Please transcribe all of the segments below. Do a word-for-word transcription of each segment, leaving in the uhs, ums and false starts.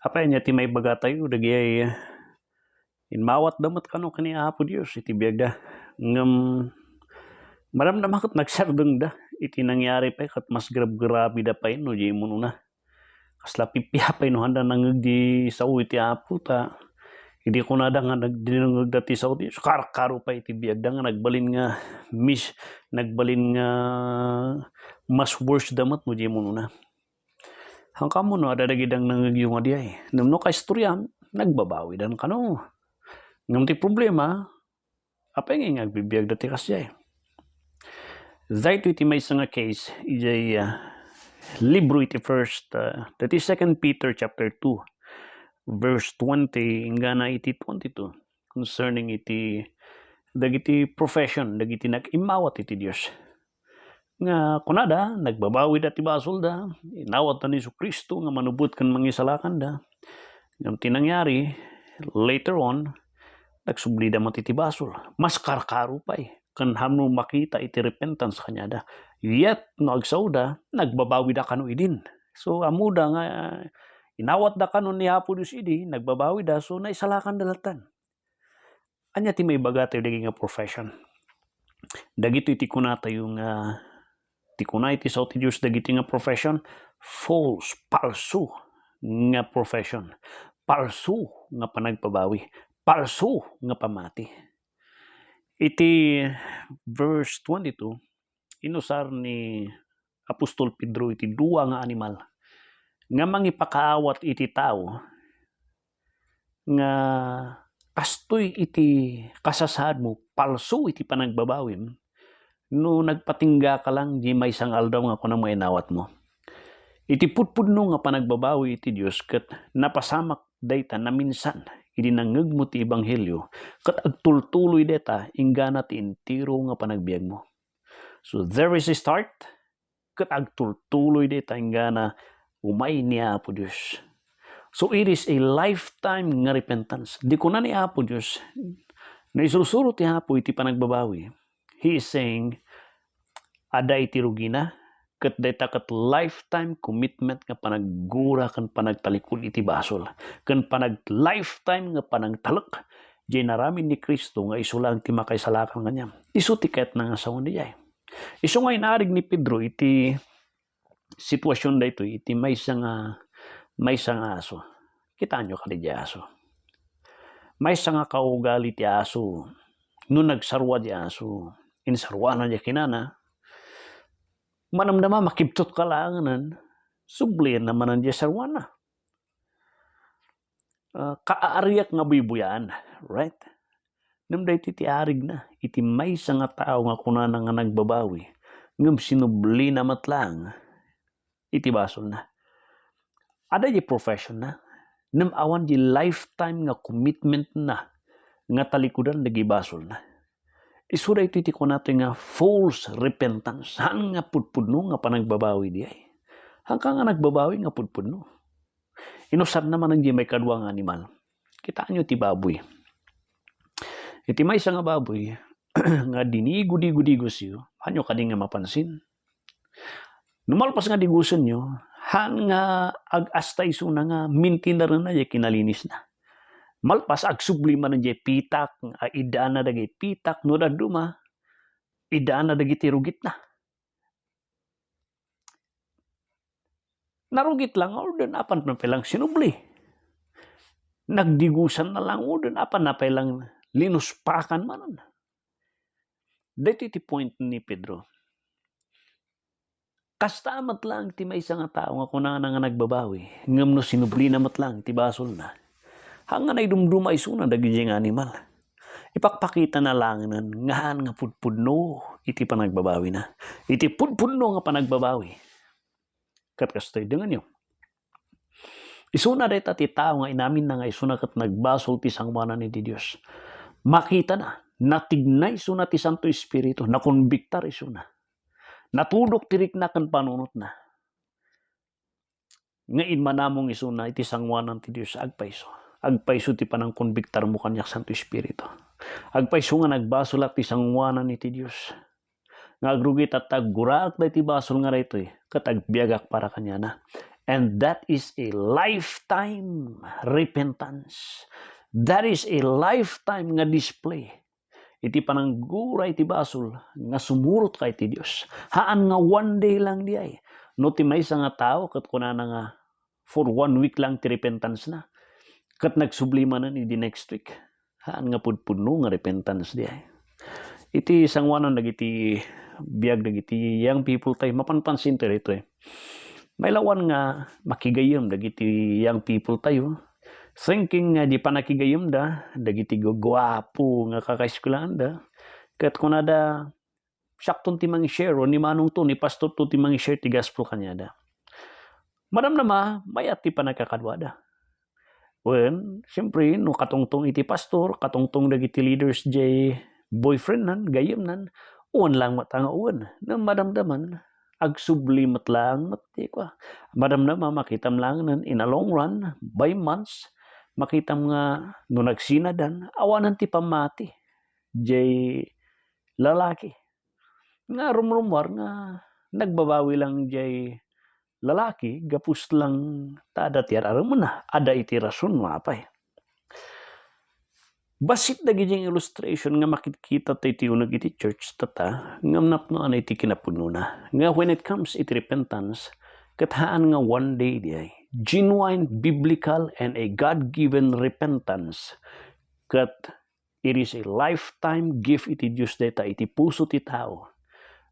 Apay ania ti maibagatayo dagiti immawatda met kano ken ni Apo Dios iti biagda? Ngem madamdama ket nagsardengda iti nangyari pay ket mas grabgrabida pay no di imunona. Kasla pipiapay no handa nangngeg ti sao iti Apo ta idi kunada nga nagdinengngegda ti sao ti Dios, karkaro pay iti biagda nga nagbalin nga mis-, nagbalin nga mas worse da met no di imunona. Haanka ammo no adda dagiti nangngegyo nga diay. Ngem no kaistoriam, nagbabawidan kano. Ngem ti problema, apay nga agbibiagda ti kasdiay? Daytoy ti maysa nga case, idiay, ah, libro iti first, ah, that is Second Peter chapter two, verse twenty, inggana iti twenty-two, concerning iti, dagiti profession, dagiti nag-immawat iti Dios. Nga kunada, nagbabawida ti basolda, inawatda ni Jesu-Cristo nga manubot ken mangisalakanda. Ngem ti nangyari, later on, nagsublida met iti basol. Mas karkaro pay, ken haanmo makita iti repentance kaniada. Yet, no agsaoda, nagbabawida kano idin. So, ammoda nga, inawatda kano ni Apo Dios idi, nagbabawida, so, naisalakanda lattan. Ania ti maibagatayo dagiti nga profession? Dagitoy ti kunatayo nga, ti kuna iti sao ti Dios dagiti nga profession, false, palsu nga profession, palsu nga panagbabawi, palsu nga pamati. Iti verse twenty-two, inusar ni apostol Pedro iti dua nga animal nga mangipakaawat iti tao nga kastoy iti kasasaadmo, palsu iti panagbabawim, no nagpatinggaka lang di maysa nga aldaw nga kunam nga inawatmo. Iti pudpudno nga panagbabawi iti Dios ket napasamak dayta naminsan idi nangngegmo ti ebanghelio ket agtultuloy dayta inggana ti entero nga panagbiagmo. So, there is a start, ket agtultuloy dayta inggana umay ni Apo Dios. So, it is a lifetime nga repentance. Di kuna ni Apo Dios, no isursuro ti Apo iti panagbabawi, he is saying, adda iti rugina, ket dayta ket lifetime commitment nga panaggura ken panagtalikod iti basol, ken panag-, lifetime nga panangtalek, diay inaramid ni Cristo nga isu laeng ti makaisalakan kaniam. Isu ti kayatna nga sawen diay. Isu nga inarig ni Pedro iti sitwasion daytoy, iti maysa nga, maysa nga aso. Kitaenyo kadi diay aso. Maysa nga kaugali ti aso. No nagsarua diay aso, insaruana diay kinana, manamnama, makibtutka laengen, sublienna manen diay saruana. Ah, kaariak nga buybuyaan, right? Ngem daytoy ti arigna iti maysa nga tao nga kunana nga nagbabawi, ngem sinublina met laeng iti basolna. Adda diay profession na, ngem awan diay lifetime nga commitment na nga talikudan dagiti basolna. Isu daytoy ti kunatoy nga false repentance. Haan nga pudpudno nga panagbabawi diay. Haanka nga nagbabawi nga pudpudno. Inusarna manen diay maikadua nga animal. Kitaenyo ti baboy. Iti maysa nga baboy nga dinigo-digo-digosyo, haanyo kadi nga mapansin? No malpas nga digosenyo, haan nga ag-asta isuna nga mintinerenna diay kinalinisna. Malpas, agsubli manen diay pitak, iddaanna dagiti pitak, no dadduma, iddaanna dagiti rugitna. Narugit lang nga orden, apan pay lang sinubli. Nagdigosanna lang orden, apan pay lang linuspakan manen. Daytoy ti point ni Pedro. Kasta met lang ti maysa nga tao nga kunana nga nagbabawi, ngem no sinublina met lang ti basolna, haan nga naidumduma isuna dagiti nga animal. Ipakpakitana laengen nga haan nga pudpudno iti panagbabawina. Iti pudpudno nga panagbabawi. Ket kastoy, dengenyo. Isuna dayta ti tao nga inaminna nga isuna ket nagbasol ti sangoanan iti Dios. Makitana, natigna isuna ti Santo Espiritu, nakonbiktar isuna. Natudok ti rikna ken panunotna. Nga immanamong isuna iti sangoanan ti Dios, agpayso. Agpayso ti panangkonbiktarmo kaniak, Santo Espiritu. Agpayso nga nagbasolak ti sangoanan iti Dios. Nga agrugi ta agguraak daytoy basol nga daytoy, ket agbiagak para kaniana. And that is a lifetime repentance. That is a lifetime nga display iti pananggura iti basol nga sumurot ka iti Dios. Haan nga one day lang di ay. No ti maysa nga tao ket kunana nga for one week lang ti repentance na, ket nagsubli manen idi next week. Haan nga pudpudno nga repentance di ay. Iti sanguanan dagiti biag dagiti young people tayo, mapanpansin tayo ditoy. Mailawan nga makigayyem dagiti young people tayo, thinking nga di pannakigayemda dagiti guaguapo nga kakaeskwelaanda, ket kunada, "Siakton ti mangi-share, o ni manongto, ni pastorto ti mangi-share ti gospel kaniada." Madamdama, mayat ti pannakakaduada. Wen, siyempre, no katongtong iti pastor, katongtong dagiti leaders jay boyfriendnan, gayyemnan, wen lang met nga wen. Ngem madamdaman, agsubli met lang met ti kua. Madamdama, makitam lang nen in a long run, by months, makitam nga no nagsinadan, awanen ti pammati jay lalaki. Nga rumrumuar nga nagbabawi lang jay lalaki, gapus lang ta adda ti ar-aramena, adda iti rason, apay. Bassit dagiti illustration nga makitkita tayo iti uneg iti church tatta, ngem napnoan iti kinapudnona. Nga when it comes iti repentance, ket haan nga one day di ay. Genuine, biblical, and a God-given repentance. Ket it is a lifetime gift iti Dios dayta iti puso ti tao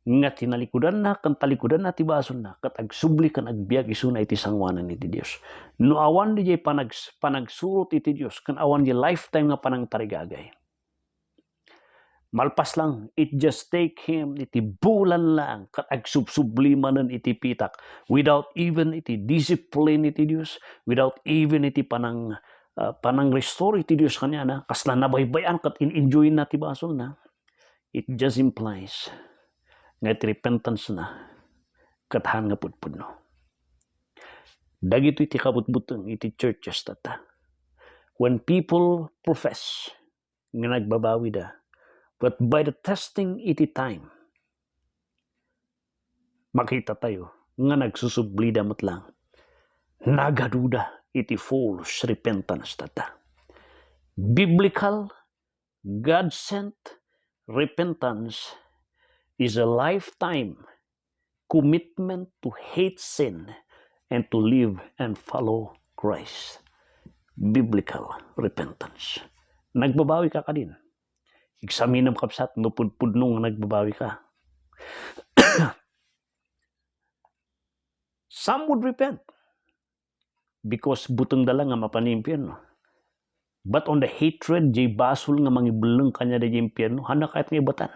nga tinalikudanna ken talikudanna ti basolna ket agsubli ken agbiag isuna iti sanguanan iti Dios. No awan diay panags-, panagsurot iti Dios ken awan diay lifetime nga panangtarigagay, malpas lang, it just take him iti bulan lang ket agsubsubli manen iti pitak without even iti discipline iti Dios, without even iti panang ah, panang-restore iti Dios kaniana, kasla nabaybay-an ket in-enjoy na ti basolna, it just implies nga iti repentance na ket haan nga pudpudno. Dagitoy ti kabutbuteng iti churches tatta. When people profess nga nagbabawida, but by the testing iti time, makita tayo nga nagsusublida met lang. Nagaduda iti false repentance tatta. Biblical, God-sent repentance is a lifetime commitment to hate sin and to live and follow Christ. Biblical repentance. Nagbabawi ka kadin. Eksaminem, kabsat, no pudpudno nga nagbabawi ka. Some would repent because butengda lang nga mapan impierno. But on the hatred, jay basol nga mangibelleng kaniada jay impierno, haanna kayat nga ibatan.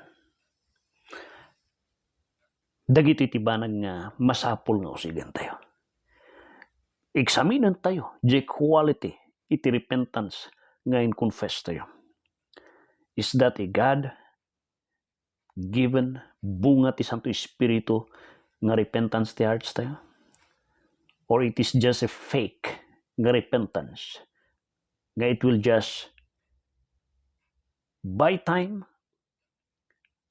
Dagitoy ti banag nga masapul nga usigen tayo. Eksaminen tayo, jay quality iti repentance nga in-confess tayo. Is that a God given bunga ti Santo Espiritu nga repentance ti hearts tayo? Or it is just a fake nga repentance nga it will just buy time,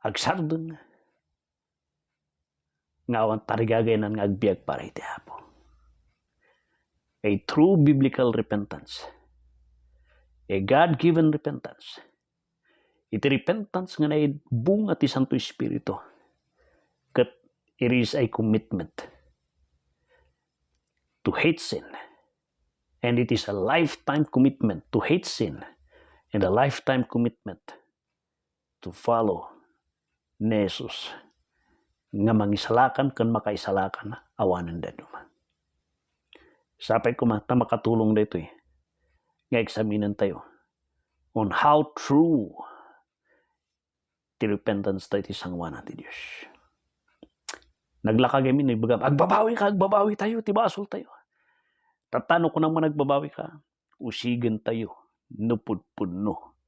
agsardeng, nga awan tarigagaynan nga agbiag para iti Apo? A true biblical repentance, a God-given repentance, iti repentance nga naibunga ti Santo Espiritu, ket it is a commitment to hate sin. And it is a lifetime commitment to hate sin and a lifetime commitment to follow ni Jesus nga mangisalakan ken makaisalakan awanen dadduma. Sapay koma ta makatulong daytoy nga eksaminen tayo on how true ti repentance tayo iti sanguanan ti Dios. Naglakagaymi no ibagam, "Agbabawi ka, agbabawi tayo, ti basol tayo." Tatta no kunam nga nagbabawi ka, usigen tayo no pudpudno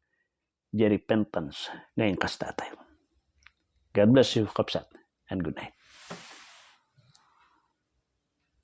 diay repentance nga inkasta tayo. God bless you, kabsat, and good night.